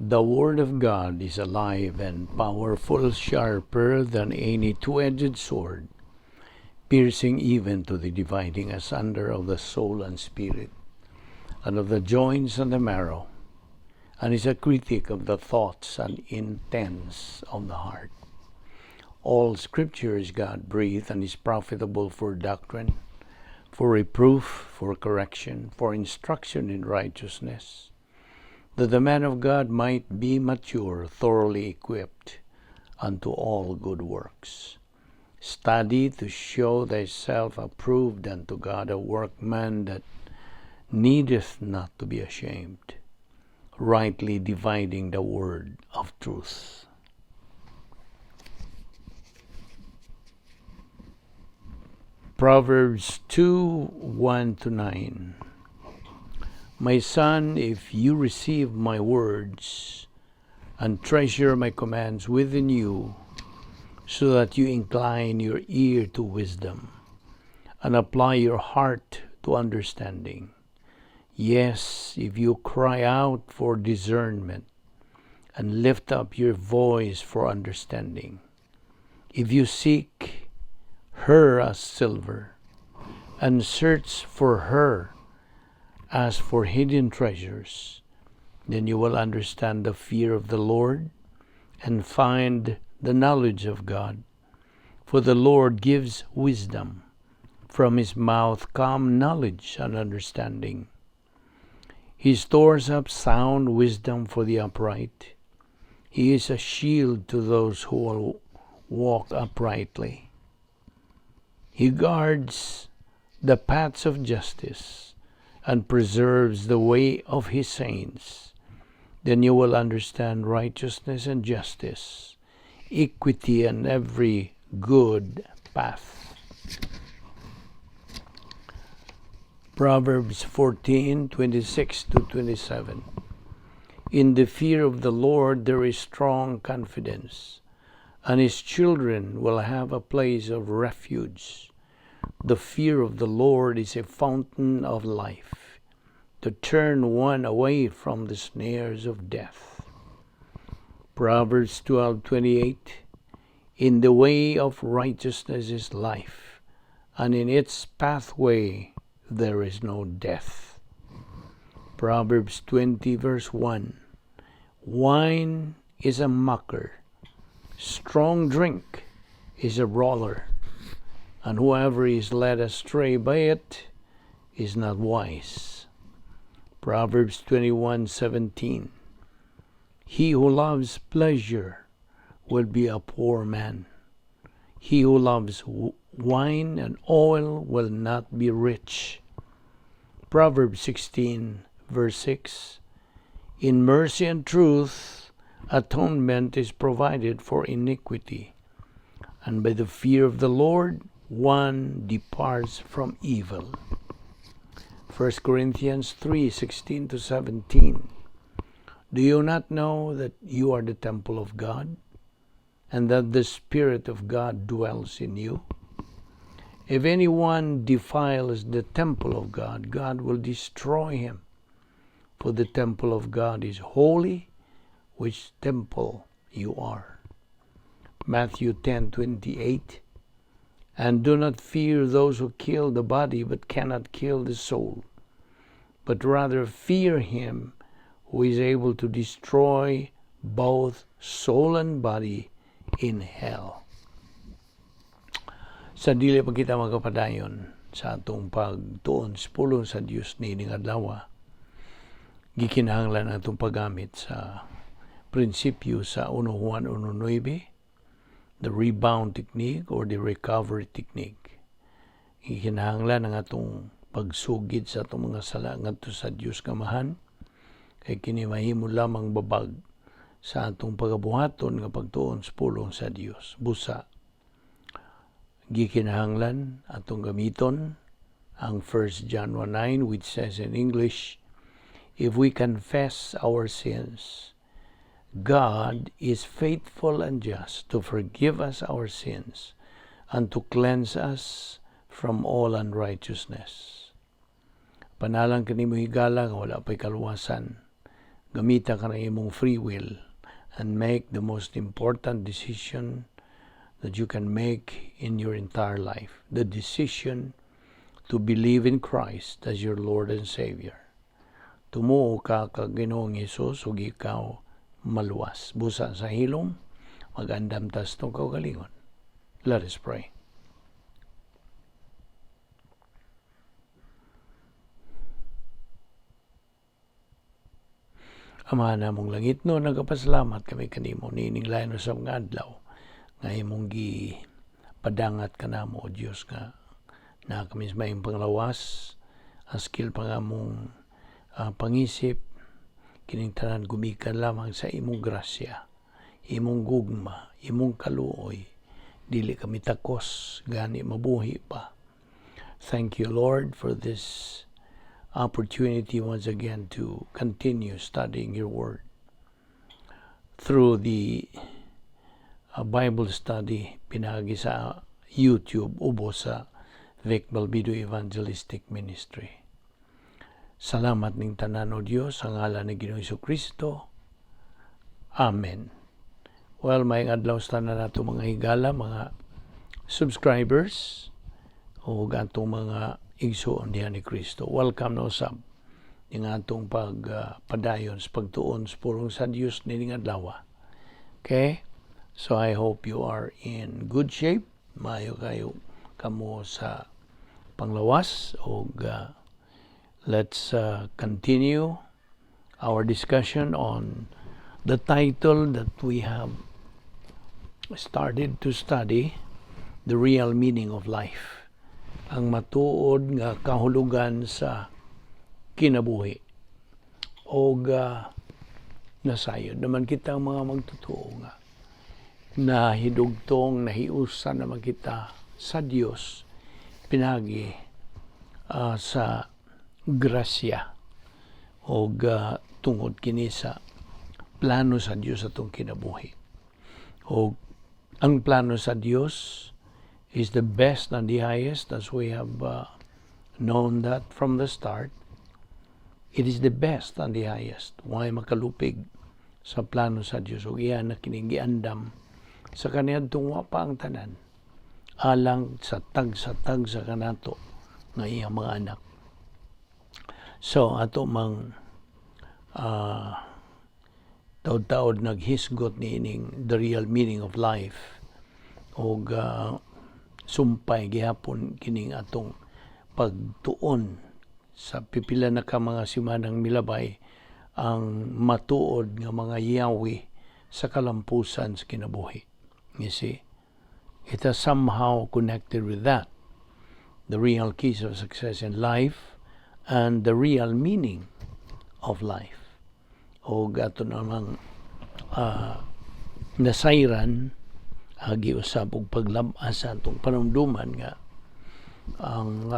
The Word of God is alive and powerful, sharper than any two-edged sword, piercing even to the dividing asunder of the soul and spirit, and of the joints and the marrow, and is a critic of the thoughts and intents of the heart. All Scripture is God breathed and is profitable for doctrine, for reproof, for correction, for instruction in righteousness, that the man of God might be mature, thoroughly equipped unto all good works. Study to show thyself approved unto God, a workman that needeth not to be ashamed, rightly dividing the word of truth. Proverbs 2:1-9. My son, if you receive my words and treasure my commands within you, so that you incline your ear to wisdom and apply your heart to understanding. Yes, if you cry out for discernment and lift up your voice for understanding, if you seek her as silver and search for her as for hidden treasures, then you will understand the fear of the Lord and find the knowledge of God. For the Lord gives wisdom. From his mouth come knowledge and understanding. He stores up sound wisdom for the upright. He is a shield to those who will walk uprightly. He guards the paths of justice and preserves the way of his saints. Then you will understand righteousness and justice, equity and every good path. Proverbs 14:26-27. In the fear of the Lord there is strong confidence, and his children will have a place of refuge. The fear of the Lord is a fountain of life, to turn one away from the snares of death. Proverbs 12:28. In the way of righteousness is life, and in its pathway there is no death. Proverbs 20 verse 1. Wine is a mocker, strong drink is a brawler, and whoever is led astray by it is not wise. Proverbs 21:17. He who loves pleasure will be a poor man. He who loves wine and oil will not be rich. Proverbs 16 verse 6. In mercy and truth, atonement is provided for iniquity, and by the fear of the Lord, one departs from evil. 1 Corinthians 3:16-17. Do you not know that you are the temple of God, and that the Spirit of God dwells in you? If anyone defiles the temple of God, God will destroy him. For the temple of God is holy, which temple you are. Matthew 10:28. And do not fear those who kill the body but cannot kill the soul, but rather fear him who is able to destroy both soul and body in hell. Sa dili pa kita magkapadayon sa atong pagtuon sa pulong sa Dios niining adlaw, gikinahanglan atong paggamit sa prinsipyo sa 1 Juan 1:9, the rebound technique or the recovery technique. Gikinahanglan ang atong pagsugid sa atong mga sala ngadto sa Dios Amahan, kay kini mahimo lamang babag sa atong pagabuhaton nga pagtuon sa pulong sa Dios. Busa gikinahanglan atong gamiton ang 1 John 1:9, which says in English, "If we confess our sins, God is faithful and just to forgive us our sins and to cleanse us from all unrighteousness." Panalang kanimo, higala, nga wala pa'y kaluwasan. Gamita ka ng imong free will and make the most important decision that you can make in your entire life. The decision to believe in Christ as your Lord and Savior. Tumuo ka kang Ginoong Hesus ug ikaw maluwas. Busa sa hilom, mag-andam ta sa atong kaugalingon. Let us pray. Ama namong langitnon, nagapasalamat kami kanimo niining lain usab nga adlaw nga imong gi padangat kanamo, o Dios, nga naa kami sa maayong panglawas, askil pa nga among pangisip. Kining tanan gumikan lamang sa imong grasya, imong gugma, imong kaluoy. Dili kami takos, gani mabuhi pa. Thank you, Lord, for this opportunity once again to continue studying your word through the Bible study pinaagi sa YouTube ubos sa Vic Balbido Evangelistic Ministry. Salamat ning tanan, O Dios, sa ngalan ni Ginoong Kristo. Amen. Well, maayong adlaw sa tanan nato mga higala, mga subscribers ug atong mga igsoon diha ni Kristo. Welcome na usab ning atong pagpadayon sa pagtuon sa pulong sa Dios nining adlaw. Okay? So I hope you are in good shape. Maayo kayo kamo sa panglawas ug let's continue our discussion on the title that we have started to study, The Real Meaning of Life. Ang matuod nga kahulugan sa kinabuhi. Og nasayod naman kita ang mga magtotoo nga nahidugtong, nahiusan naman kita sa Dios pinagi sa grasya og tungod kini sa plano sa Dios atong kinabuhi. Og ang plano sa Dios is the best and the highest, as we have known that from the start. It is the best and the highest. Way makalupig sa plano sa Dios ug iya na kining giandam sa kaniadtong wa pa ang tanan alang sa tag-sa kanato nga iyang mga anak. So ato mang taod-taod naghisgot niining the real meaning of life og sumpay gihapon kining atong pagtuon sa pipila na ka mga simanang milabay, ang matuod nga mga yawi sa kalampusan sa kinabuhi. You see, it is somehow connected with that. The real keys of success in life and the real meaning of life. O ato namang nasayran agi usab og paglab-as sa atong panumduman nga ang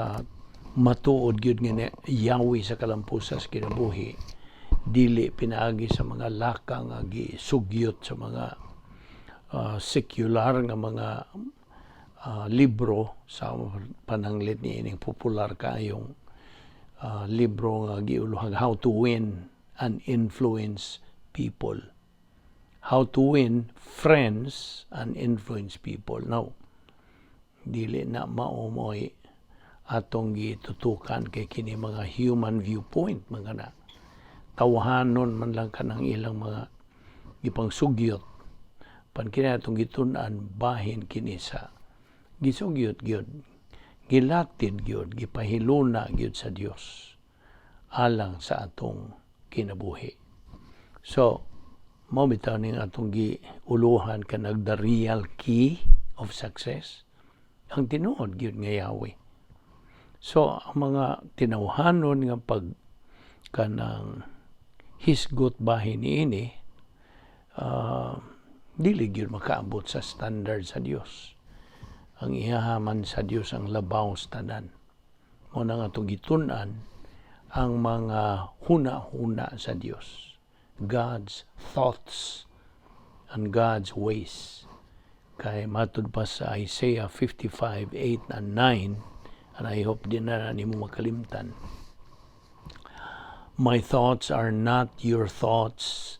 matuod gyud nga yawi sa kalampusan sa kinabuhi dili pinaagi sa mga laka nga gisugyot sa mga secular nga mga libro, sa pananglit ni ining popular kaayong libro nga giuluhag How to Win and Influence People. How to Win Friends and Influence People. Now, dili na mao mo'y atong gitutukan kay kini mga human viewpoint mga na tawhanon man lang kanang ilang mga gipangsugyot pan. Kini atong gitun-an, bahin kini sa gisugyot gyud, gilatid gyud, gipahiluna gyud sa Dios alang sa atong kinabuhi. So mao bitaw ning atong giuluhan kanag the real key of success, ang tinuod gyud nga yawi. So ang mga tinawhanon nga pag kanang hisgot bahin niini, dili gyud makaabot sa standard sa Dios. Ang iyahaman sa Dios ang labaw sa tanan. Mao na nga atong gitun-an ang mga huna-huna sa Dios, God's thoughts and God's ways. Kay matud pa sa Isaiah 55, 8 and 9, and I hope di na nimo makalimtan. "My thoughts are not your thoughts,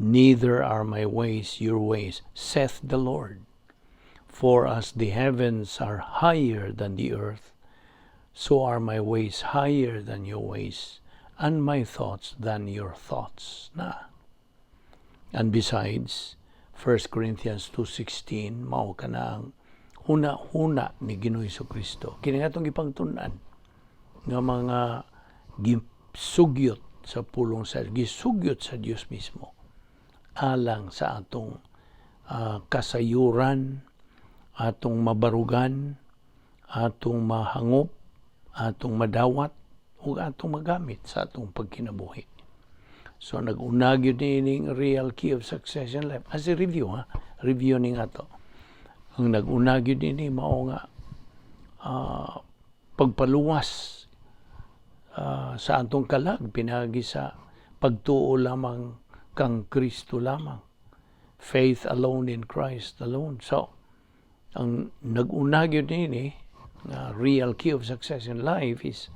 neither are my ways your ways, saith the Lord. For as the heavens are higher than the earth, so are my ways higher than your ways, and my thoughts than your thoughts." Na. And besides, 1 Corinthians 2:16, mao kana ang huna-huna ni Ginoong Kristo. Kini nga atong gipangtun-an nga mga gisugyot sa pulong sa gisugyot sa Dios mismo alang sa atong kasayuran, atong mabarugan, atong mahangop, atong madawat ug atong magamit sa atong pagkinabuhi. So nag-una gyud ning real key of success in life. As a review ha, review ning ato. Ang nag-una gyud ini mao nga pagpaluwas sa atong kalag pinaagi sa pagtuo lamang kang Kristo lamang. Faith alone in Christ alone. So, ang nag-una gyud nini nga real key of success in life is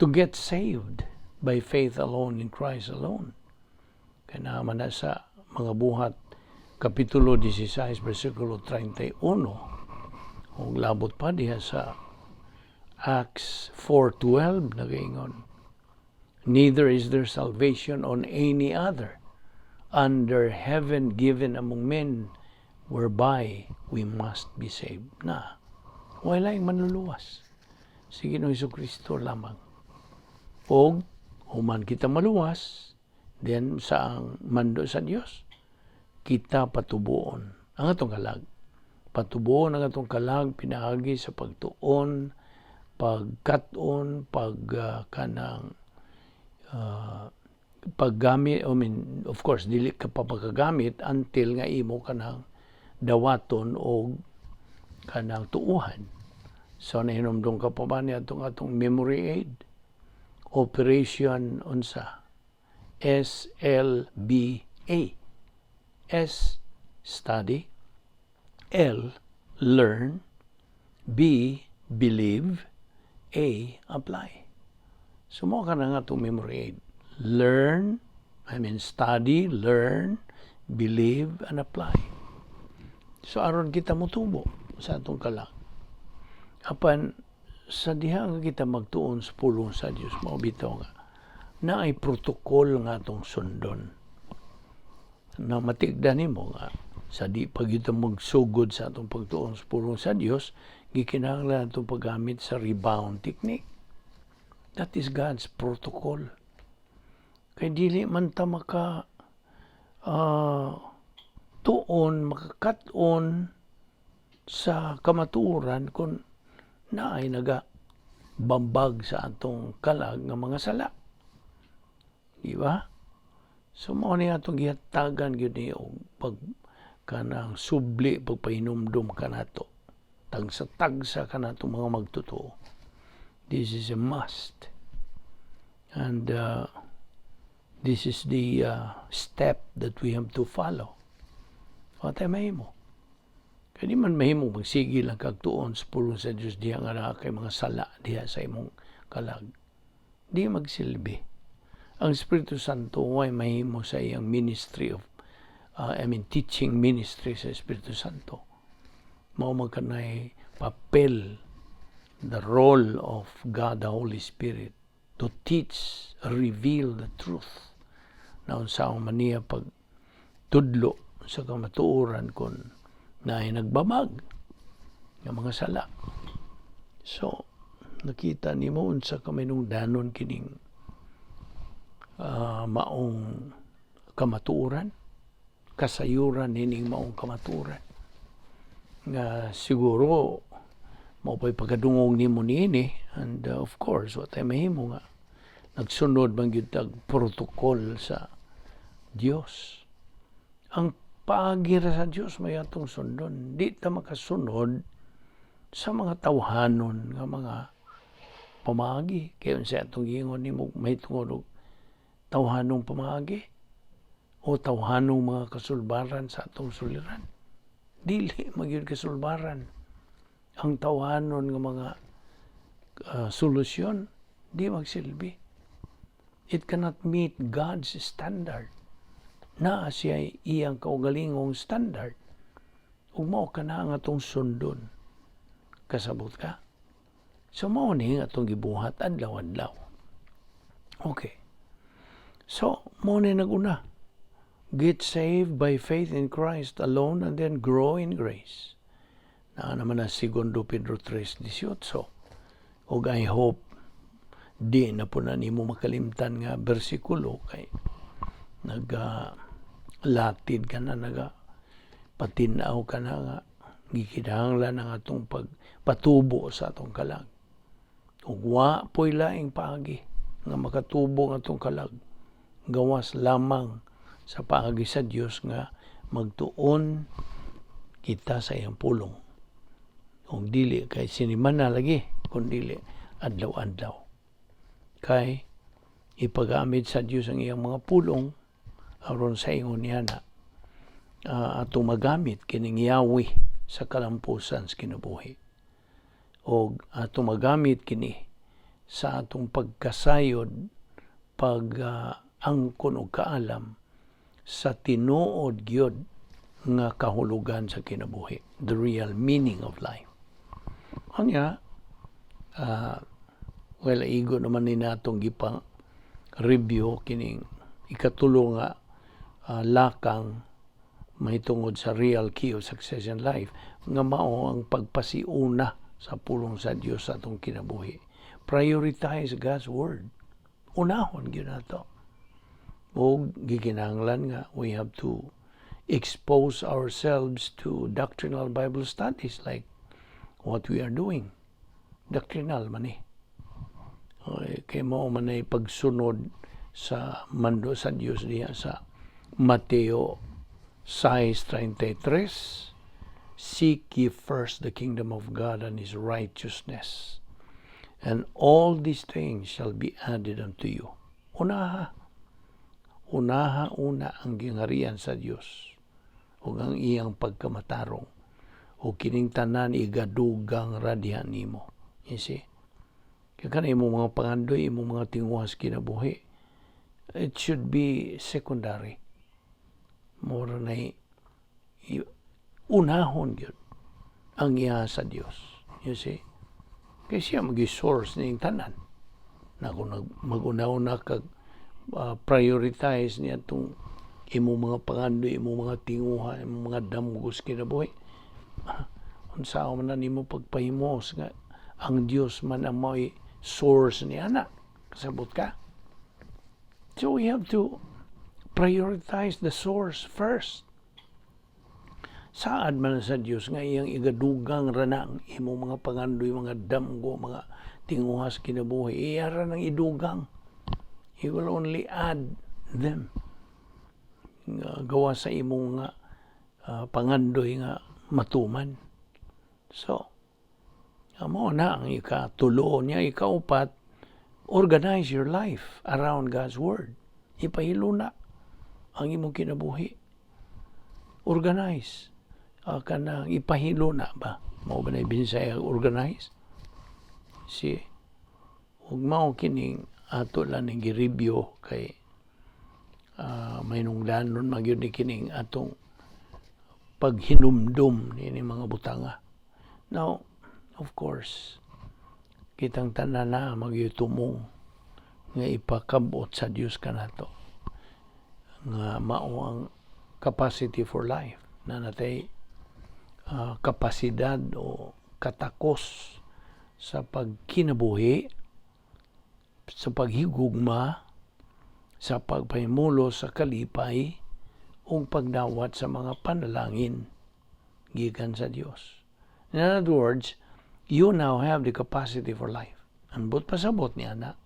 to get saved by faith alone in Christ alone. Kaya naman na sa Mga Buhat Kapitulo 16 versikulo 31 ug labot pa diha sa Acts 4:12, nagaingon, "Neither is there salvation on any other under heaven given among men whereby we must be saved." Na wala yung manluluwas, si Ginoong Kristo lamang. Og human kita maluwas, then sa ang mando sa Dios, kita patubuon ang atong kalag. Patubuon ang atong kalag pinaagi sa pagtuon, pagkat-on, pag kanang paggamit, I mean, of course, dili ka pa pagkagamit until nga imo kanang dawaton og kanang tuuhan. So nahinumdum ka pa ba niya atong atong memory aid? Operation unsa? SLBA. S, study. L, learn. B, believe. A, apply. So mao ka na nga itong memory aid. Learn, I mean study, learn, believe, and apply. So aron kita motubo sa atong kalag. Apan sa diha nga kita magtuon sa pulong sa Dios, mao bitaw nga naay protocol nga atong sundon na matigda nimo nga sa di pa gyud magsugod sa atong pagtuon sa pulong sa Dios, gikinahanglan atong paggamit sa rebound technique. That is God's protocol, kay dili man ta maka tuon, makakat-on sa kamatuoran kung naay naga bambag sa atong kalag nga mga sala. Di ba? So mao ni atong gihatagan gyud ni og pag kanang subli, pagpahinumdum kanato. Tagsa-tagsa kanato mga magtotoo. This is a must. And this is the step that we have to follow. Patay mahimo. Kaya di man mahimo magsige lang kag tuon sa pulong sa Diyos diha nga naa kay mga sala diha sa imong kalag. Di magsilbi. Ang Espiritu Santo way mahimo sa iyang ministry of I mean teaching ministry sa Espiritu Santo. Mao man kanay papel, the role of God the Holy Spirit to teach, reveal the truth. Na unsaon man niya pag tudlo sa kamatuoran kung naay nagbabag nga mga sala. So, nakita nimo unsa kaminungdanon kining maong kamatuoran, kasayuran nining maong kamatuoran. Nga siguro mao pa'y pagkadungog nimo niini and of course wa tay mahimo nga nagsunod man gyud tag protocol sa Dios. Ang paagi ra sa Dios may atong sundon. Di ta makasunod sa mga tawhanon nga mga pamaagi. Kaya unsa atong giingon nimo mahitungod og tawhanong pamaagi o tawhanong mga kasulbaran sa atong suliran? Dili magyud kasulbaran ang tawhanon nga mga solusyon, di magsilbi. It cannot meet God's standard. Naa siya iyang kaugalingong standard. Ug mao kana ang atong sundon. Kasabot ka? So mao ni ang atong gibuhat adlaw-adlaw. Okay. So, mao ni naguna. Get saved by faith in Christ alone and then grow in grace. Naa naman na Segundo Pedro 3:18. Ug I hope di na po na nimo makalimtan nga bersikulo kay naga latid ka na, naga patinaw ka na nga gikinahanglan ang atong pagpatubo sa atong kalag. Ug wa po'y laing paagi nga makatubo ang atong kalag gawas lamang sa paagi sa Dios nga magtuon kita sa iyang pulong. Kung dili kay sinimana lagi, kung dili adlaw-adlaw. Kay ipagamit sa Dios ang iyang mga pulong aron sa ingon niya na atong magamit kining yawi sa kalampusan sa kinabuhi. O atong magamit kini sa atong pagkasayod, pag angkon og kaalam sa tinuod gyud nga kahulugan sa kinabuhi, the real meaning of life. Unya, well, igo naman ni natong gipang review kining ikatulo nga lakang mahitungod sa real key of success in life nga mao ang pagpasiuna sa pulong sa Dios sa atong kinabuhi. Prioritize God's word. Unahon gyud nato. Ug gikinahanglan nga we have to expose ourselves to doctrinal Bible studies like what we are doing. Doctrinal man eh. Okay, kay mao man ay pagsunod sa mando sa Dios diha sa Mateo 6:33, "Seek ye first the kingdom of God and his righteousness, and all these things shall be added unto you." Unaha, unaha una ang gingharian sa Dios ug ang iyang pagkamatarong, ug kining tanan igadugang ra diha nimo. You see? Kaya kana imong mga pangandoy, imong mga tinguhas kinabuhi, it should be secondary. Mura na unahon gyud ang iya sa Dios. You see? Kay siya magi source ning tanan. Na kung mag-una-una kag prioritize niya itong imong mga pangandoy, imong mga tinguha, imong mga damgos kinabuhi. Unsa man na nimo pagpahimos nga ang Dios man ang may source niya na. Kasabot ka? So we have to prioritize the source first. Saad man sa Dios nga iyang igadugang ra na ang imong mga pangandoy, mga damgo, mga tinguhas kinabuhi. Iya ra nang idugang. He will only add them. Nga gawa sa imong nga pangandoy nga matuman. So, mao na ang ikatulo niya, ikaupat, organize your life around God's Word. Ipahiluna ang imong kinabuhi. Organize. Kanang ipahiluna ba? Mao ba na Binisaya organize? Si ug mao kining ato lang ning gi-review kay may nungdanon magyud ni kining atong paghinumdum niini mga butanga. Now, of course, kitang tanan na magyutumong nga ipakabot sa Dios kanato nga mao ang capacity for life na natay kapasidad o katakos sa pagkinabuhi, sa paghigugma, sa pagpahimulos sa kalipay ug pagdawat sa mga panalangin gikan sa Dios. In other words, you now have the capacity for life. Ang buot pasabot niya na,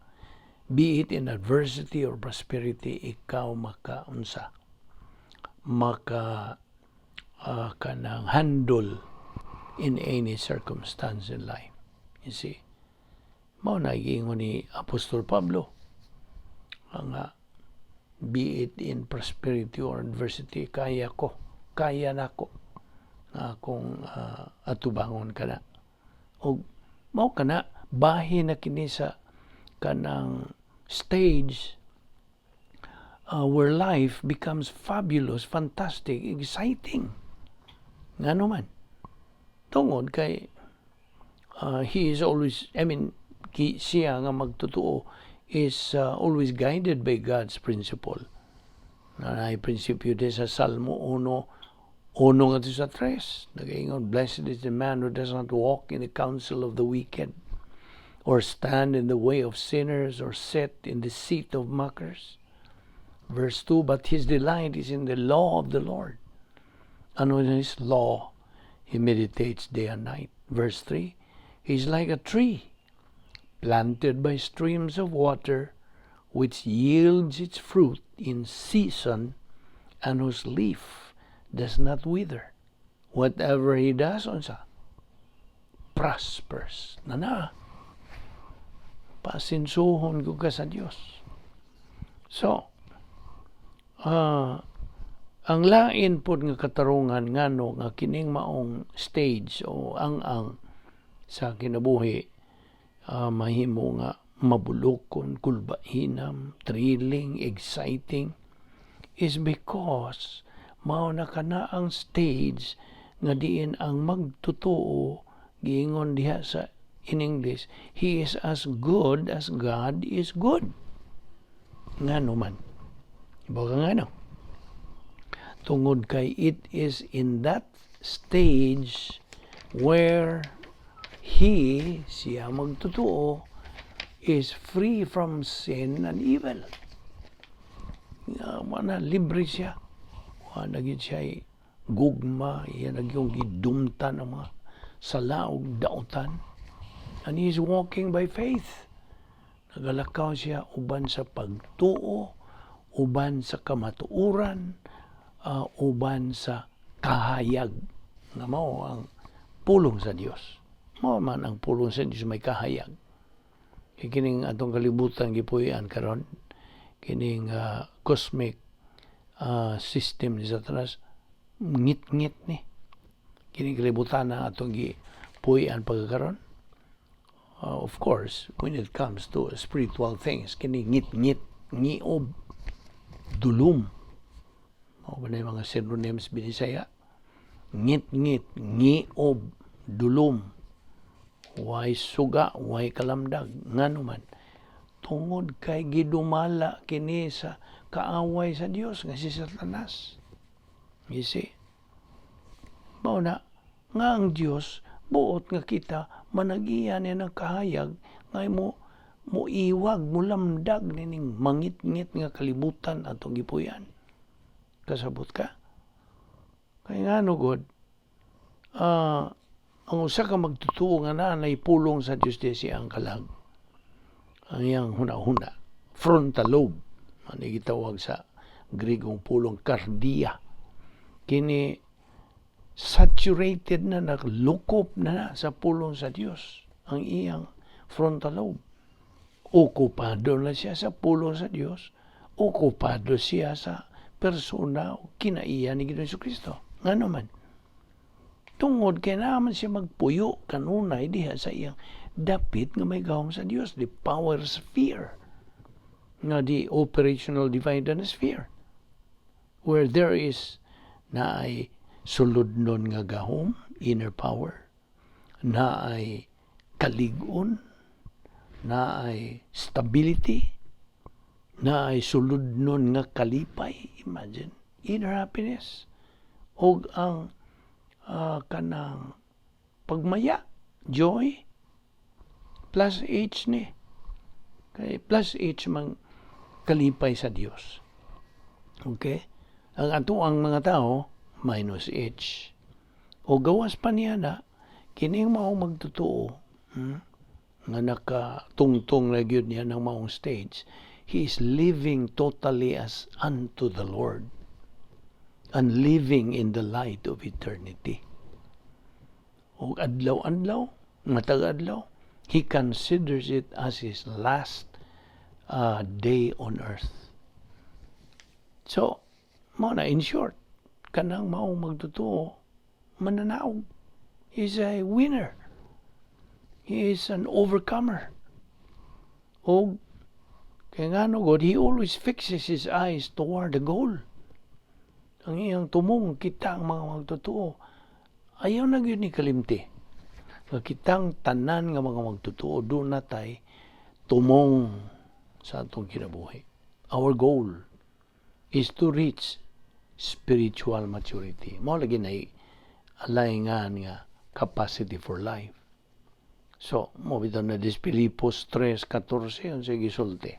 be it in adversity or prosperity, ikaw makaunsa, maka kanang handle in any circumstance in life. You see? Mao na giingon ni Apostol Pablo ang be it in prosperity or adversity, kaya ko, kaya nako nga akong atubangon kana. Og mao kana bahin na kini sa kanang stage. where life becomes fabulous, fantastic, exciting. Ngano man? Tungod kay he is always, I mean, siya nga magtotoo is always guided by God's principle. Na prinsipyo din sa Salmo 1, 1 ngadto sa 3. Nagaingon, "Blessed is the man who does not walk in the counsel of the wicked, or stand in the way of sinners, or sit in the seat of mockers." Verse 2, "But his delight is in the law of the Lord, and on his law he meditates day and night." Verse 3, "He is like a tree planted by streams of water, which yields its fruit in season, and whose leaf does not wither. Whatever he does," unsa? "Prospers." Na na. Pasinsuhon ko ka sa Dios. So, ang lain pod nga katarungan ngano nga kining maong stage o ang sa kinabuhi mahimo nga mabulokon, kulbahinam, thrilling, exciting is because mao na kana ang stage nga diin ang magtotoo, giingon diha sa in English, he is as good as God is good. Ngano man? Ibaw ka ngano? Tungod kay it is in that stage where he, siya magtotoo, is free from sin and evil. Nga, wala, libre siya. Wala gyud siya gugma, iya na gyung gidumtan ang mga sala ug dautan. And he is walking by faith. Nagalakaw siya uban sa pagtuo, uban sa kamatuoran, uban sa kahayag nga mao ang pulong sa Dios. Mao man ang pulong sa Dios, may kahayag. Kay kining atong kalibutan gipuy-an karon, kining cosmic system ni Satanas, ngit-ngit ni. Kining kalibutan na atong gipuy-an pagkakaron. Of course, when it comes to spiritual things, kini ngit-ngit, ngiob, dulum. Mao ba na yung mga synonyms Binisaya? Ngit-ngit, ngiob, dulum. Way suga, way kalamdag? Ngano man? Tungod kay gidumala kini sa kaaway sa Dios nga si Satanas. You see? Mao na nga ang Dios buot nga kita managiya niya ng kahayag nga mo mo iwag, mulamdag nining mangit-ngit nga kalibutan atong gipuy-an. Kasabot ka? Kay ngano god, ang usa ka magtotoo nga naa nay pulong sa Dios di siya ang kalag. Ang iyang huna-huna, frontal lobe, ano gitawag sa Grigong pulong, kardia. Kini saturated na, naglukop na, na sa pulong sa Dios ang iyang frontal lobe. Okupado na siya sa pulong sa Dios. Okupado siya sa persona o kinaiya ni Ginoong Kristo. Ngano man? Tungod kay naman siya magpuyo kanunay diha sa iyang dapit nga may gahom sa Dios, the power sphere, nga the operational divine sphere, where there is na ay suludnon nga gahom, inner power, na ay kalig-on, na ay stability, na ay suludnon nga kalipay, imagine, inner happiness, og ang kanang pagmaya, joy, plus H ni. Kay plus H mang kalipay sa Dios. Okay? Ang ato ang mga tao, minus H. O gawas pa niya na, kining maong magtotoo, nga nakatungtong na gyud niya ng maong stage, he is living totally as unto the Lord and living in the light of eternity. O adlaw-adlaw, matag adlaw, he considers it as his last day on earth. So, mao na, in short, kanang maong magtotoo, mananaog. He's a winner. He is an overcomer. O Kaya nga no God, he always fixes his eyes toward the goal. Ang iyang tumong, kita ang mga magtotoo. Ayaw na gyud ni kalimti. Nga kitang tanan nga mga magtotoo, duna tay tumong sa atong kinabuhi. Our goal is to reach spiritual maturity. Mao lagi na alayngan nga capacity for life. So, mao bitaw na dis Filipos 3:14, unsa gisulti?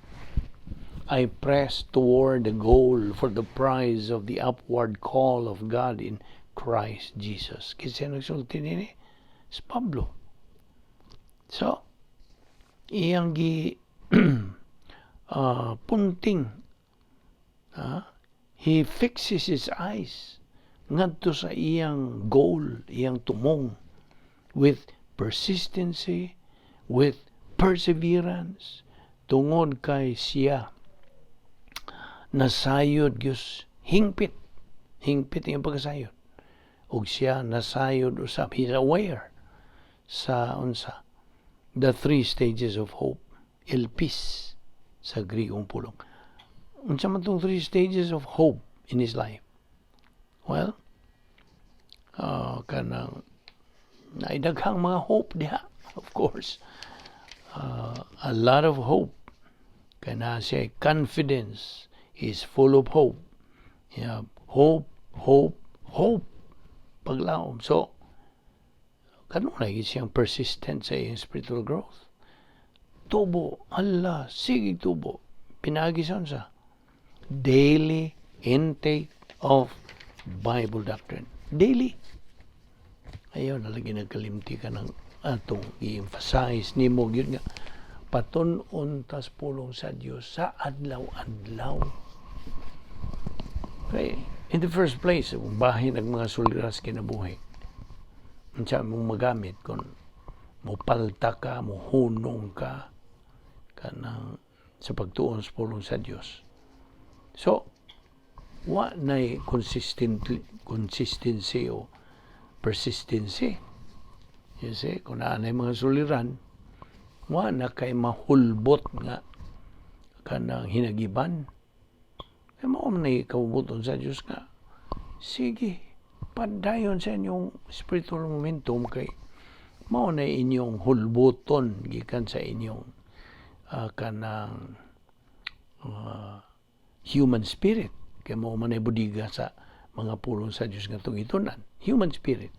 "I press toward the goal for the prize of the upward call of God in Christ Jesus." Kinsa nagsulti nini? Si Pablo. So, iyang gi punting, he fixes his eyes ngadto sa iyang goal, iyang tumong, with persistency, with perseverance, tungod kay siya nasayod gyud hingpit, hingpit iyang pagkasayod. Ug siya nasayod usab, he's aware sa unsa, the three stages of hope, elpis sa Grigong pulong. Unsa man tong three stages of hope in his life? Well, kanang naidaghang mga hope diha, of course. A lot of hope. Kana siya confidence. He's full of hope. Yeah, hope, hope, hope. Paglaom. So, kanunay siyang persistent sa iyang spiritual growth. Tubo, Allah, sige tubo. Pinaagi sa unsa? Daily intake of Bible doctrine. Daily. Ayaw na lagi nagkalimti ka ng atong i-emphasize nimo gyud nga patun-on tas pulong sa Dios sa adlaw-adlaw. Okay. In the first place, kung bahin ang mga suliran sa kinabuhi, unsa mong magamit kung mopalta ka, mohunong ka, kanang sa pagtuon sa pulong sa Dios? So, wa nay consistency o persistency. You see, kung naa nay mga suliran, wa na kay mahulbot nga kanang hinagiban. Kaya mao man nay kaubuton sa Dios nga sige, padayon sa inyong spiritual momentum kay mao na inyong hulbuton gikan sa inyong kanang human spirit, kay mao man ay budiga sa mga pulong sa Dios nga atong gitun-an, human spirit.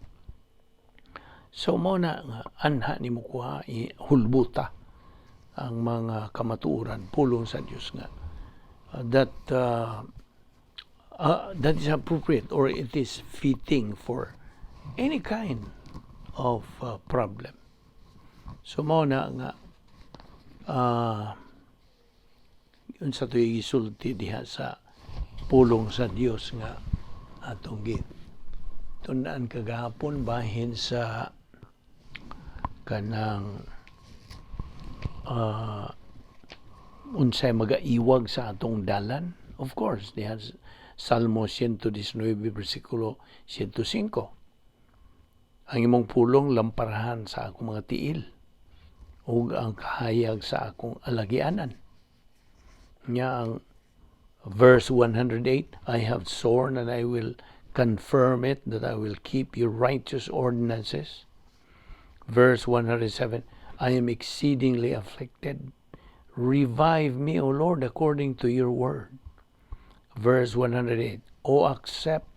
So mao na nga anha nimo kuha, hulbuta ang mga kamatuoran, pulong sa Dios nga that is appropriate or it is fitting for any kind of problem. So mao na nga unsa to'y gisulti diha sa pulong sa Dios nga atong gitun-an kagahapon bahin sa kanang unsay magaiwag sa atong dalan. Of course, diha sa Salmo 119 bersikulo 105, "Ang imong pulong lamparahan sa akong mga tiil ug ang kahayag sa akong alagianan." Nya ang verse 108, "I have sworn and I will confirm it, that I will keep your righteous ordinances." Verse 107, "I am exceedingly afflicted. Revive me, O Lord, according to your word." Verse 108, "O accept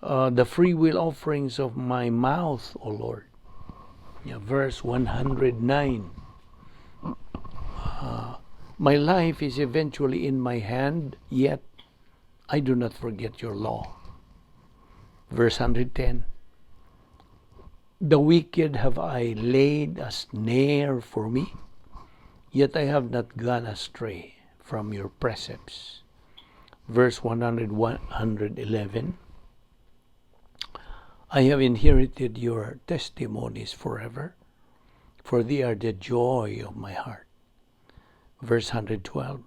the free will offerings of my mouth, O Lord." Yeah, verse 109, "My life is eventually in my hand, yet I do not forget your law." Verse 110, "The wicked have I laid a snare for me, yet I have not gone astray from your precepts." Verse 100, 111, "I have inherited your testimonies forever, for they are the joy of my heart." Verse 112,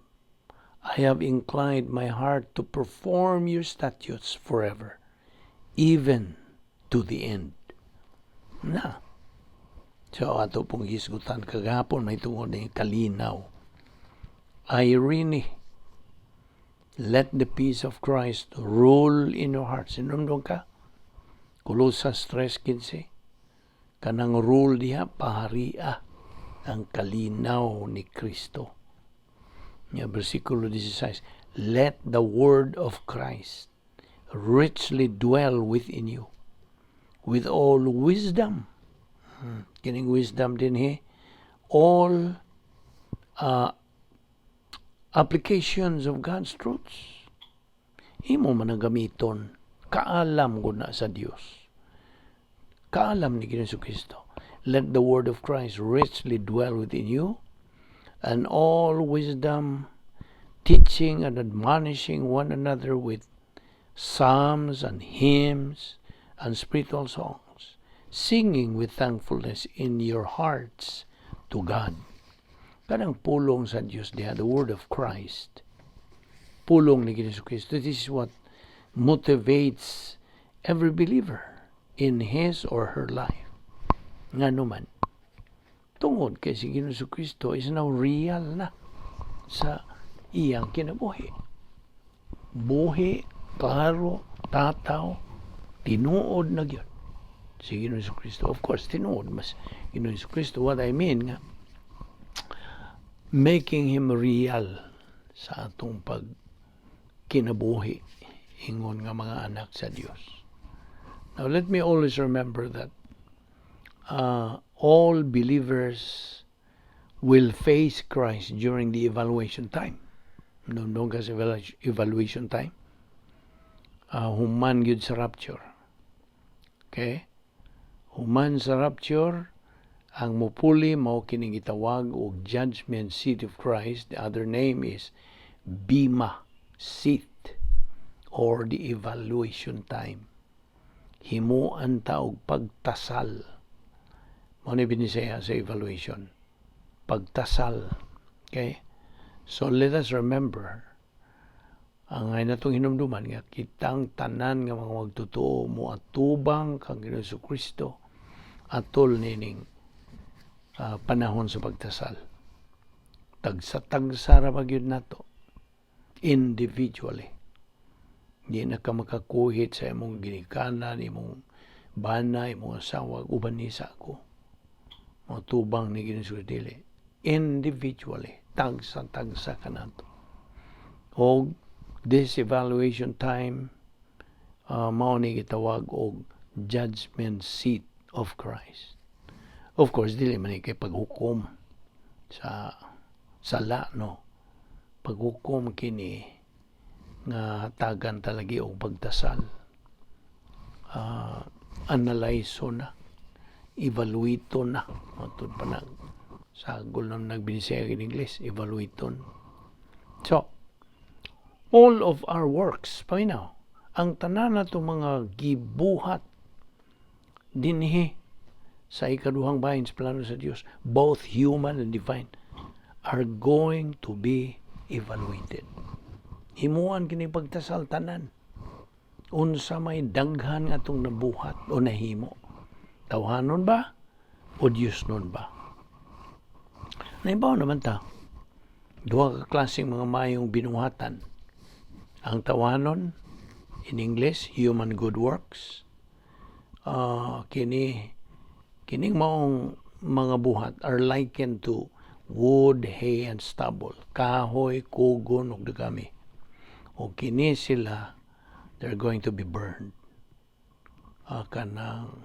"I have inclined my heart to perform your statutes forever, even to the end." Na. So ato pong hisgutan kagahapon may tungod ni kalinaw. Irene. Let the peace of Christ rule in your hearts. Hinumdum ka? Colosas 3.15. Kanang rule diha, paharia ang kalinaw ni Kristo. Ya, versikulo 16. Let the word of Christ richly dwell within you with all wisdom. Kining wisdom dinhi, all applications of God's truths. Imo man ang gamiton, kaalam ko na sa Dios. Kaalam ni Ginoong Kristo. Let the word of Christ richly dwell within you, and all wisdom, teaching and admonishing one another with psalms and hymns and spiritual songs, singing with thankfulness in your hearts to God. Kanang pulong sa Dios diha, the word of Christ. Pulong ni Ginoong Kristo. This is what motivates every believer in his or her life. Ngano man, tungod kay si Ginoong Kristo is now real na sa iyang kinabuhi. Buhi, klaro, tataw, tinuod na gyud si Ginoong Kristo. Of course, tinuod mas Ginoong Kristo. What I mean nga, making him real sa atong pag kinabuhi ingon nga mga anak sa Dios. Now let me always remember that all believers will face Christ during the evaluation time. Hinumdum ka sa evaluation time. Human gyud sa rapture. Okay? Human sa rapture, ang mupuli mao kining gitawag og judgment seat of Christ. The other name is Bema seat or the evaluation time. Himuan ta og pagtasal. Mao ni binisaya sa evaluation. Pagtasal. Okay? So let us remember ang ay natong hinumduman nga kitang tanan nga mga magtotoo mo atubang kang Ginoong Kristo atol nining panahon sa pagtasal. Tagsa-tagsa ra ba gyud nato individually. Di na ka makakuhit sa imong ginikanan, imong bana, imong asawa, uban ni sa ako. Motubang ni Ginoong dili. Individually, tagsa-tagsa ka nato. Og this evaluation time, mao ni gitawag og judgment seat of Christ. Of course, dili man ni kay paghukom sa sala, no. Paghukom kini nga hatagan talagi og pagtasal. Analyze na, evaluate na. Matud pa na sa gulong nagbinisaya in English, evaluate. So, all of our works, paminaw, ang tanan nato mga gibuhat dinhi sa ikaduhang bahin sa plano sa Dios, both human and divine, are going to be evaluated. Himuan kini pagtasal tanan. Unsa may daghan nga atong nabuhat o nahimo. Tawhanon ba o Diyos nun ba? Naibaw naman ta. Duha ka klaseng mga mayong binuhatan. Ang tawhanon, in English, human good works. Kini kining maong mga buhat are likened to wood, hay, and stubble. Kahoy, kugon, ug dagami. O kini sila, they're going to be burned. Kanang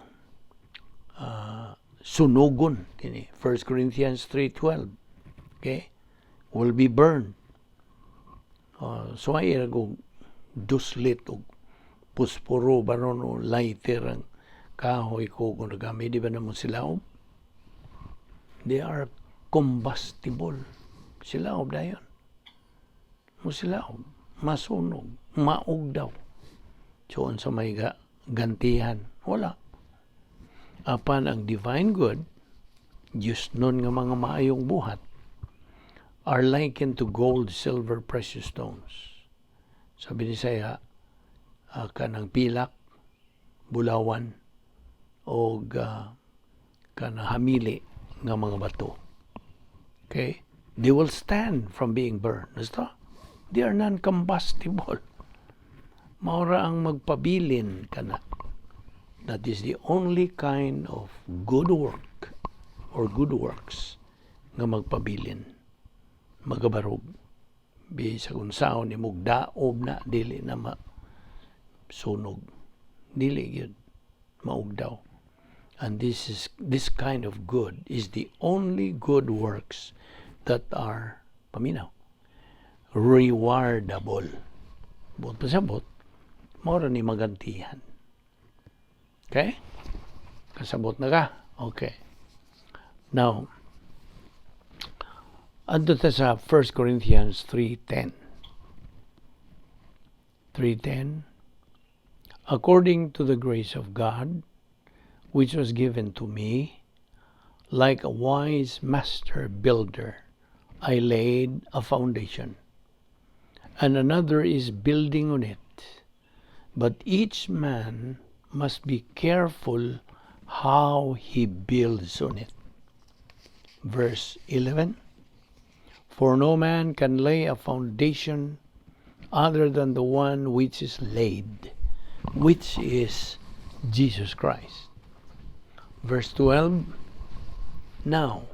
sunugon kini 1 Corinthians 3:12, okay, will be burned. So ay og duslit og pusporo baron o lighter ang kahoy, kugon, dagami, di ba namo sila? They are combustible. Sila dayon mo sila masunog, maug daw. So unsa may gantihan? Wala. Apan ang divine good, Diyos nun nga mga maayong buhat, are likened to gold, silver, precious stones. Sabi ni saya, kanang pilak, bulawan, o kanang hamili nga mga bato. Okay? They will stand from being burned. Basta, they are non-combustible. Mao ra ang magpabilin kana. That is the only kind of good work or good works nga magpabilin. Magabarog. Bisag unsaon nimog daob na, dili na ma sunog. Dili gyud maugdaw. And this kind of good is the only good works that are, paminaw, rewardable. Buot pasabot, mao ra ni magantihan. Okay? Kasabot na ka? Okay. Now, adto ta sa 1 Corinthians 3:10. 3:10. "According to the grace of God, which was given to me, like a wise master builder, I laid a foundation, and another is building on it. But each man must be careful how he builds on it." Verse 11. "For no man can lay a foundation other than the one which is laid, which is Jesus Christ." Verse 12. "Now,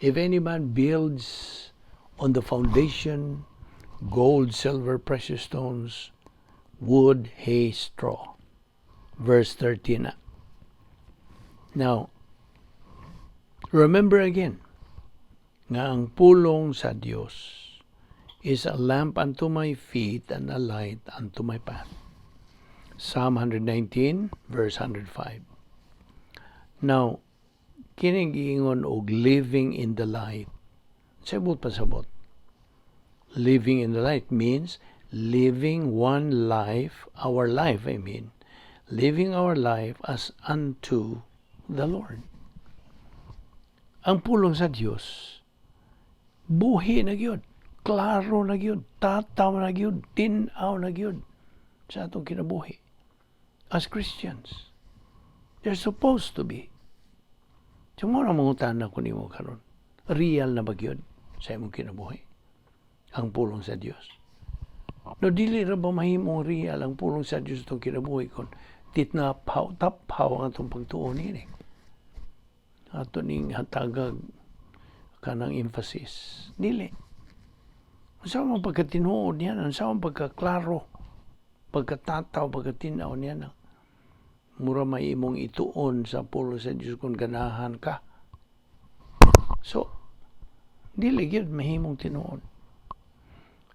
if any man builds on the foundation gold, silver, precious stones, wood, hay, straw." Verse 13. Now, remember again, nga ang pulong sa Dios is a lamp unto my feet and a light unto my path. Psalm 119, verse 105. Now, kining giingon og living in the light. Sabot pasabot. Living in the light means living one life, our life, I mean, living our life as unto the Lord. Ang pulong sa Dios, buhi na gyud, klaro na gyud, tataw na gyud, tin-aw na gyud sa atong kinabuhi. As Christians, they're supposed to be. So mao na mangutana ko nimo karon. Real na ba gyud sa imong kinabuhi ang pulong sa Dios? No, dili ra ba mahimong real ang pulong sa Dios atong kinabuhi kung titnapaw, taphaw ang atong pagtuo niini? Ato ning hatagag kanang emphasis. Dili. Unsa man pagkatinuod niya, unsa man pagkaklaro, pagkatataw, pagkatinaw niya na mura may imong ituon sa pulong sa Dios kung ganahan ka. So, dili gyud mahimong tinuod.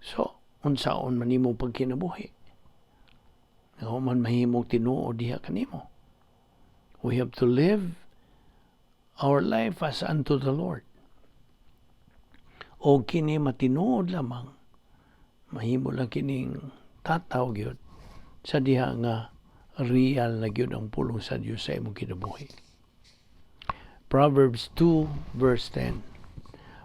So, unsaon man nimo pagkinabuhi? Nga man mahimong tinuod diha kanimo. We have to live our life as unto the Lord. O kini matinuod lamang, mahimo lang kining tataw gyud sa diha nga real na gyud ang pulong sa Dios sa imong kinabuhi. Proverbs 2 verse 10.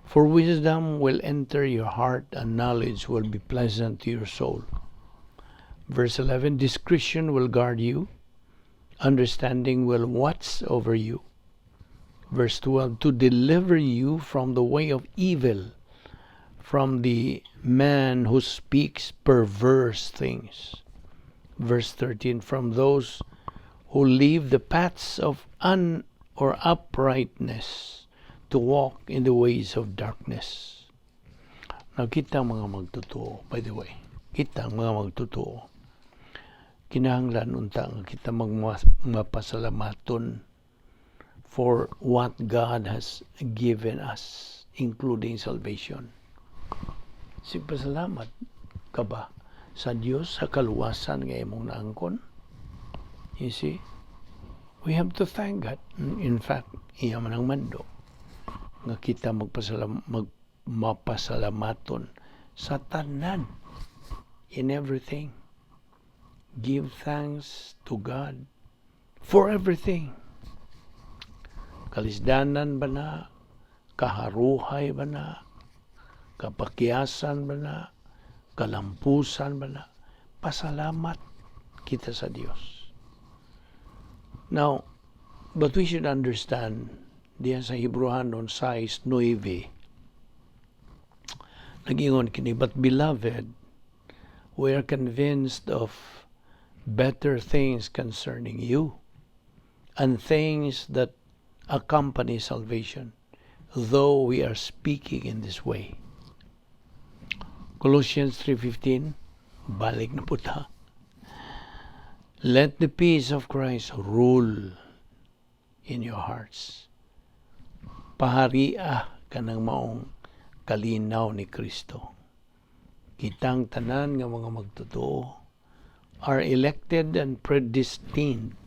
"For wisdom will enter your heart and knowledge will be pleasant to your soul." Verse 11. "Discretion will guard you, understanding will watch over you." Verse 12. "To deliver you from the way of evil, from the man who speaks perverse things." Verse 13. "From those who leave the paths of un or uprightness to walk in the ways of darkness." Now, kita mga magtotoo, by the way, kita mga magtotoo, kinahanglan unta nga kita magmapasalamaton for what God has given us, including salvation. Sigpasalamat ka ba sa Dios sa kaluwasan nga imong naangkon? You see? We have to thank God. In fact, iya man ang mando nga kita mapasalamaton sa tanan, in everything. Give thanks to God for everything. Kalisdanan ba na? Kaharuhay ba na? Kapakyasan ba na? Kalampusan ba na? Pasalamat kita sa Dios. Now, but we should understand diyan sa Hebreohanon 6:9. Nagingon kini, "But beloved, we are convinced of better things concerning you and things that accompany salvation, though we are speaking in this way." Colossians 3:15, balik na po ta. "Let the peace of Christ rule in your hearts." Paharia kanang maong kalinaw ni Kristo. Kitang tanan nga mga magtotoo are elected and predestined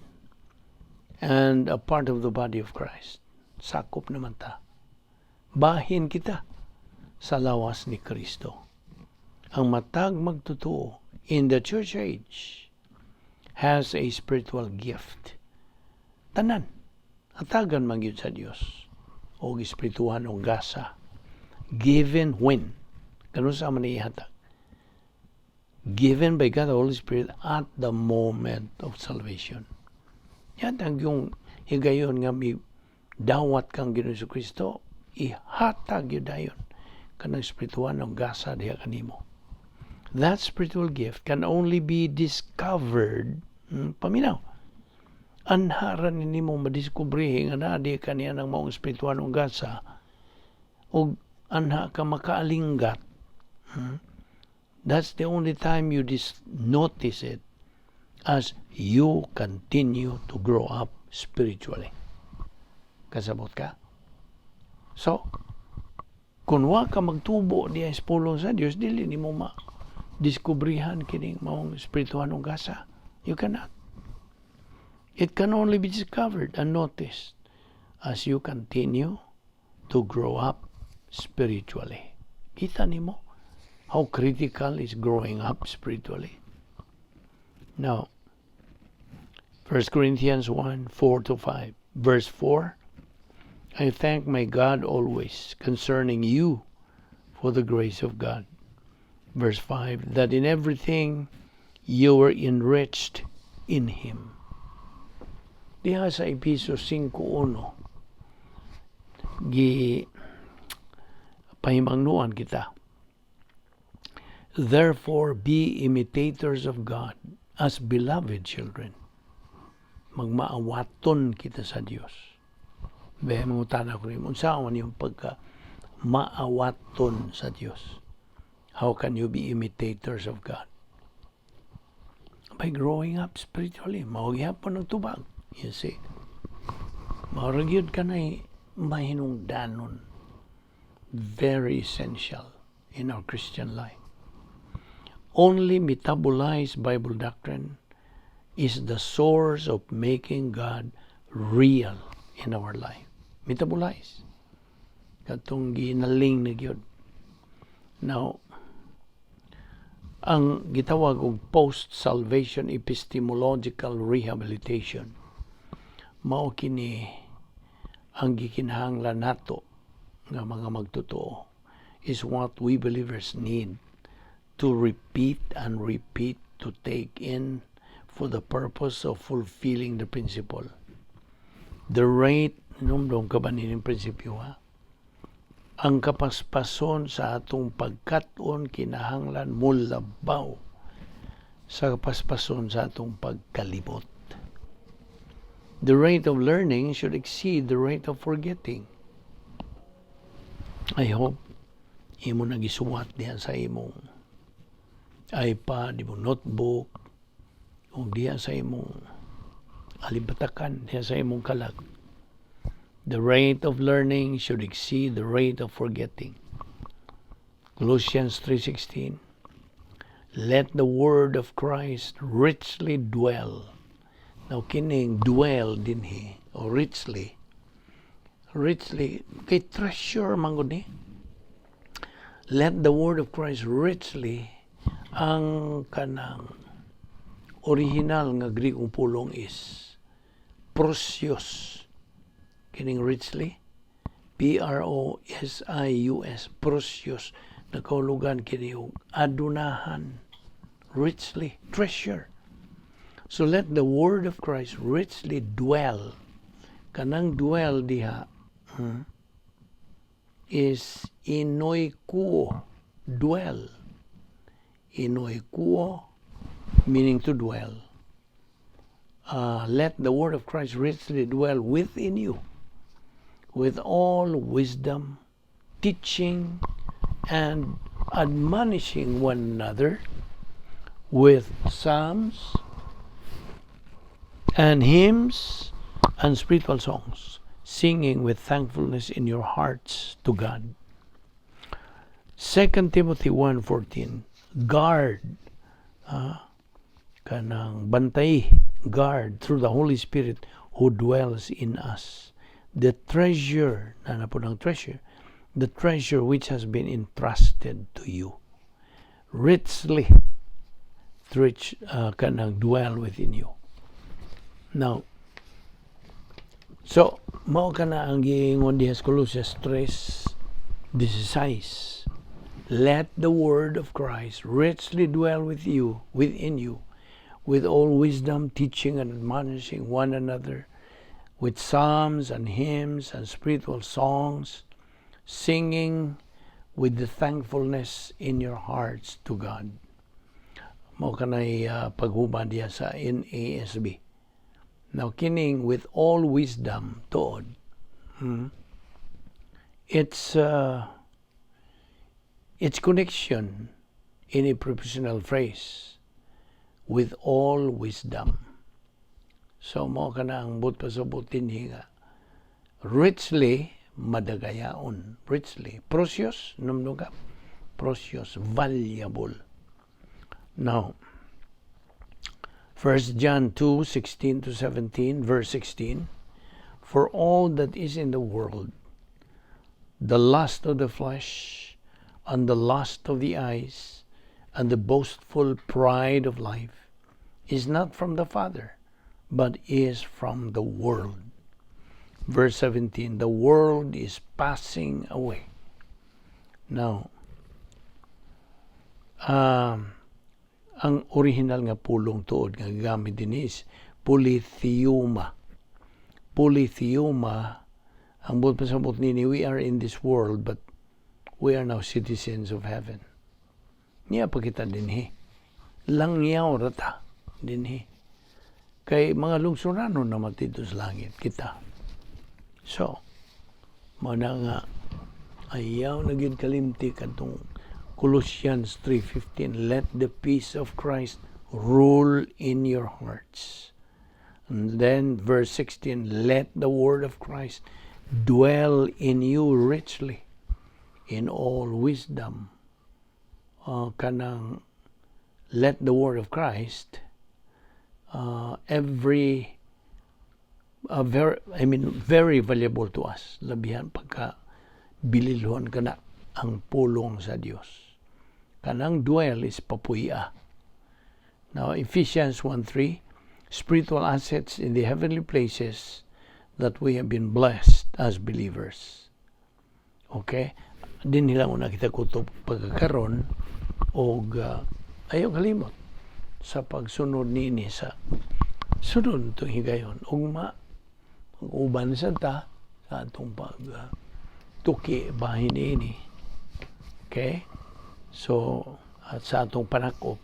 and a part of the body of Christ. Sakop naman ta. Bahin kita sa lawas ni Kristo. Ang matag magtotoo in the church age has a spiritual gift. Tanan. Hatagan man gyud sa Dios og espirituhanong gasa. Given when? Kanus-a man ihatag? Given by God the Holy Spirit at the moment of salvation. Yan ang yung higayon nga mi dawat kang Ginoong Kristo, ihatag yun dayon kanang espirituhanong gasa diha kanimo. That spiritual gift can only be discovered, paminaw. Anha ra nimo madiskubrihe nga naa di kaniya ng maong espirituhanong gasa ug anha ka makaalinggat. That's the only time you notice it, as you continue to grow up spiritually. Kasabot ka? So, kung wa ka magtubo diya sa pulong sa Dios, dili nimo ma diskubrihan kining maong espirituhanong gasa. You cannot. It can only be discovered and noticed as you continue to grow up spiritually. Kita nimo how critical is growing up spiritually. Now, 1 Corinthians 1:4 to 5, verse 4, "I thank my God always concerning you for the grace of God." Verse 5, "That in everything you were enriched in Him." Diha sa Epeso 5.1, gi pahimangnuan kita. "Therefore be imitators of God as beloved children." Magmaawaton kita sa Dios. Be, mangutana ko nimo, unsa man yung pagka maawaton sa Dios? How can you be imitators of God? By growing up spiritually. Mao gihapon ang tubag. You see? Mao ra gyud kanay mahinungdanon. Very essential in our Christian life. Only metabolized Bible doctrine is the source of making God real in our life. Metabolize. Katong ginaling na gyud. Now, ang gitawag og post-salvation epistemological rehabilitation, mao kini ang gikinahanglan nato nga mga magtotoo, is what we believers need to repeat and repeat to take in for the purpose of fulfilling the principle. The rate, numdong ka ba nining prinsipyo, ha? Ang kapaspason sa atong pagkat-on kinahanglan mulabaw sa kapaspason sa atong pagkalibot. The rate of learning should exceed the rate of forgetting. I hope imo nagisuwat diha sa imong iPad, imong notebook, o diha sa imong alimbatakan, diha sa imong kalag. The rate of learning should exceed the rate of forgetting. Colossians 3:16. "Let the word of Christ richly dwell." Now kining dwell dinhi o richly, richly kay treasure man gud ni. Let the word of Christ richly, ang kanang original nga Grikong pulong is prosios. Kining richly, prosius, prosios, nakahulugan kini og adunahan, richly, treasure. So let the word of Christ richly dwell. Kanang dwell diha is enoikuo. Dwell. Enoikuo, meaning to dwell. Let the word of Christ richly dwell within you, with all wisdom, teaching and admonishing one another with psalms and hymns and spiritual songs, singing with thankfulness in your hearts to God. 2 Timothy 1:14, guard, kanang bantay, guard through the Holy Spirit who dwells in us the treasure, na po ng treasure, the treasure which has been entrusted to you. Richly, rich, kanang dwell within you. Now, so, mao kana ang giingon diha sa Colossians 3:16. Let the word of Christ richly dwell with you, within you, with all wisdom, teaching and admonishing one another, with psalms and hymns and spiritual songs, singing with the thankfulness in your hearts to God. Mao kanay paghuba diha sa NASB. Now, kining "with all wisdom" tuod. Its connection in a prepositional phrase, "with all wisdom." So mao kana ang buot pasabot dinhi nga richly, madagayaon, richly, precious, numno ka, precious, valuable. Now, 1 John 2:16 to 17, verse 16, "For all that is in the world, the lust of the flesh and the lust of the eyes and the boastful pride of life, is not from the Father, but is from the world." Verse 17, "The world is passing away." Now, ang original nga pulong tuod nga gamit din is polytheoma. Polytheoma, ang buot pasabot nini, we are in this world, but we are now citizens of heaven. Niya pa kita dinhi. Langyaw ra ta dinhi. Kay mga lungsuranon naman dito sa langit kita. So, mao na nga ayaw na gyud kalimti kadtong Colossians 3:15, "Let the peace of Christ rule in your hearts." And then verse 16, "Let the word of Christ dwell in you richly in all wisdom." Kanang let the word of Christ, every very, I mean, very valuable to us, labihan pagka bililhon kana ang pulong sa Dios. Kanang dwell is papuya. Now, Ephesians 1:3, spiritual assets in the heavenly places that we have been blessed as believers. Okay, dinhi lang una kita kutob pagkakaron og ayaw kalimot sa pagsunod niini sa sunod itong higayon. Ugma mag-uban sa ta sa atong pag tuki bahin niini. Okay, so at sa atong panakop,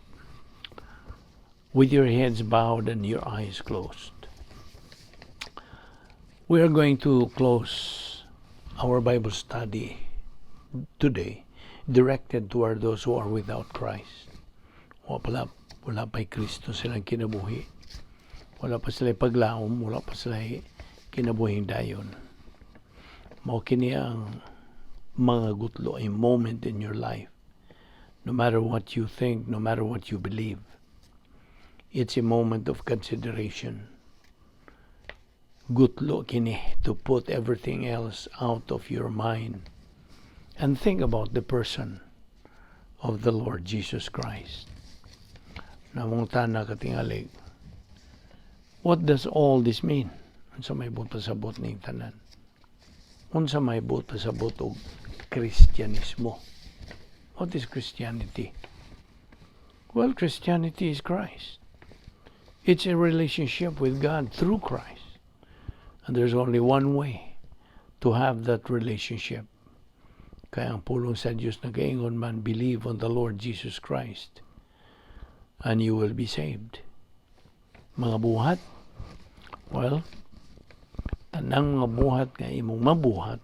with your heads bowed and your eyes closed, we are going to close our Bible study today, directed toward those who are without Christ. Wala pa'y Kristo silang kinabuhi. Wala pa sila paglaom, wala pa sila kinabuhing dayon. Mao kini ang mga gutlo, a moment in your life. No matter what you think, no matter what you believe, it's a moment of consideration. Gutlo kini to put everything else out of your mind and think about the person of the Lord Jesus Christ. Nangutana katingalig, what does all this mean? Unsa may buot pasabot ning tanan? Unsa may buot pasabot og Kristyanismo? What is Christianity? Well, Christianity is Christ. It's a relationship with God through Christ. And there's only one way to have that relationship. Kay ang pulong sa Dios nagaingon man, "Believe on the Lord Jesus Christ and you will be saved." Mga buhat? Well, tanang mga buhat nga imong mabuhat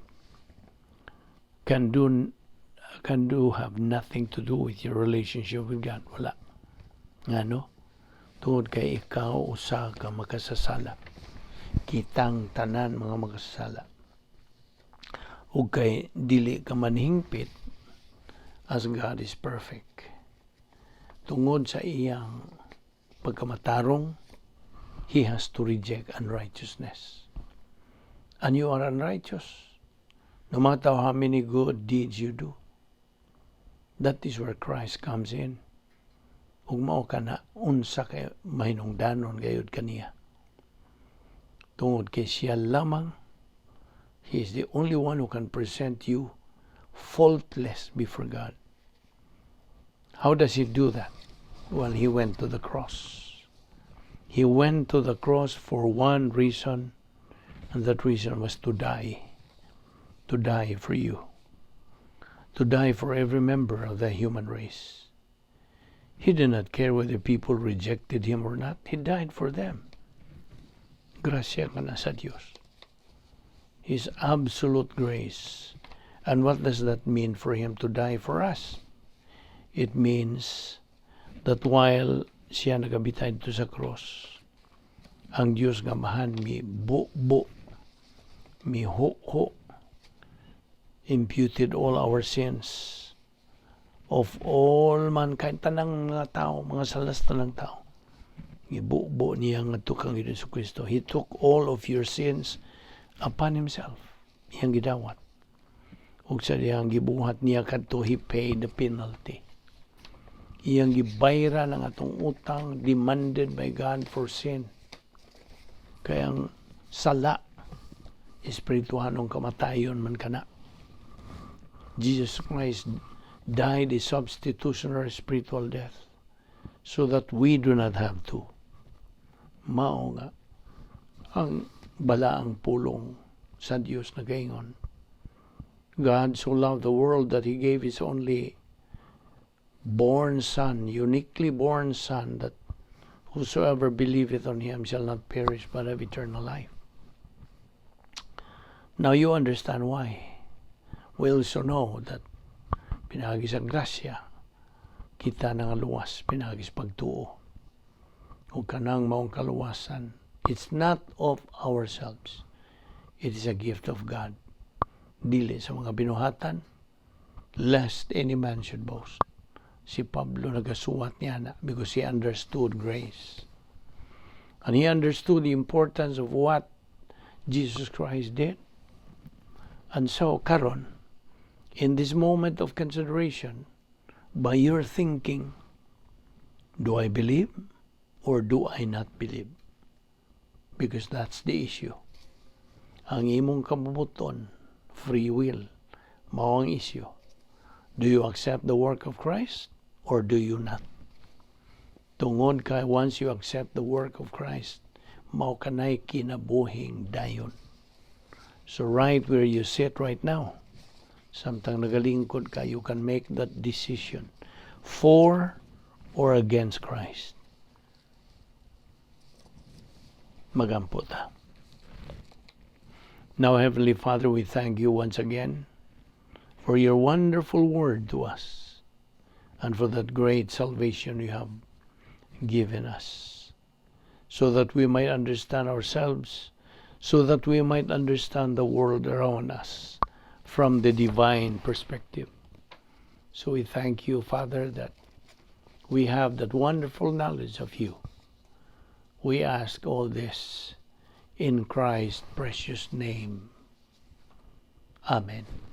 can do have nothing to do with your relationship with God. Wala. Ngano? Tungod kay ikaw usa ka makasasala. Kitang tanan mga makasasala. Ug kay dili ka manhingpit as God is perfect. Tungod sa iyang pagkamatarong, He has to reject unrighteousness. And you are unrighteous, no matter how many good deeds you do. That is where Christ comes in. Ug mao kana unsa kay mahinungdanon gayud kaniya. Tungod kay siya lamang, He is the only one who can present you faultless before God. How does He do that? Well, He went to the cross. He went to the cross for one reason, and that reason was to die. To die for you. To die for every member of the human race. He did not care whether people rejected Him or not. He died for them. Grasya kana sa Dios. His absolute grace. And what does that mean for Him to die for us? It means that while siya nagabitay didto sa cross, ang Dios nga Amahan mi bu-bu, mi ho-ho, imputed all our sins of all mankind, tanang mga tao, mga salas tanang tao. Gibubo niya ngadto kang Hesus Kristo. He took all of your sins upon Himself. Iyang gidawat. Ug sa diyang gibuhat niya kadto, He paid the penalty. Iyang gibayran ang atong utang demanded by God for sin. Kay ang sala, espirituhanong kamatayon man kana. Jesus Christ died a substitutionary spiritual death so that we do not have to. Mao nga ang balaang pulong sa Dios nagaingon, "God so loved the world that He gave His only born Son, uniquely born Son, that whosoever believeth on Him shall not perish but have eternal life." Now you understand why. We also know that pinaagi sa grasya, kita nangaluwas, pinaagi sa pagtuo. O kanang maong kaluwasan, it's not of ourselves. It is a gift of God. Dili sa mga binuhatan, lest any man should boast. Si Pablo nagasuwat niya na because he understood grace. And he understood the importance of what Jesus Christ did. And so, karon, in this moment of consideration, by your thinking, do I believe or do I not believe? Because that's the issue. Ang imong kabubut-on, free will, mao ang issue. Do you accept the work of Christ or do you not? Tungod kay once you accept the work of Christ, mao kanay kinabuhing dayon. So right where you sit right now, samtang nagalingkod ka, you can make that decision for or against Christ. Magampo ta. Now, Heavenly Father, we thank you once again for your wonderful word to us and for that great salvation you have given us, so that we might understand ourselves, so that we might understand the world around us from the divine perspective. So we thank you, Father, that we have that wonderful knowledge of you. We ask all this in Christ's precious name. Amen.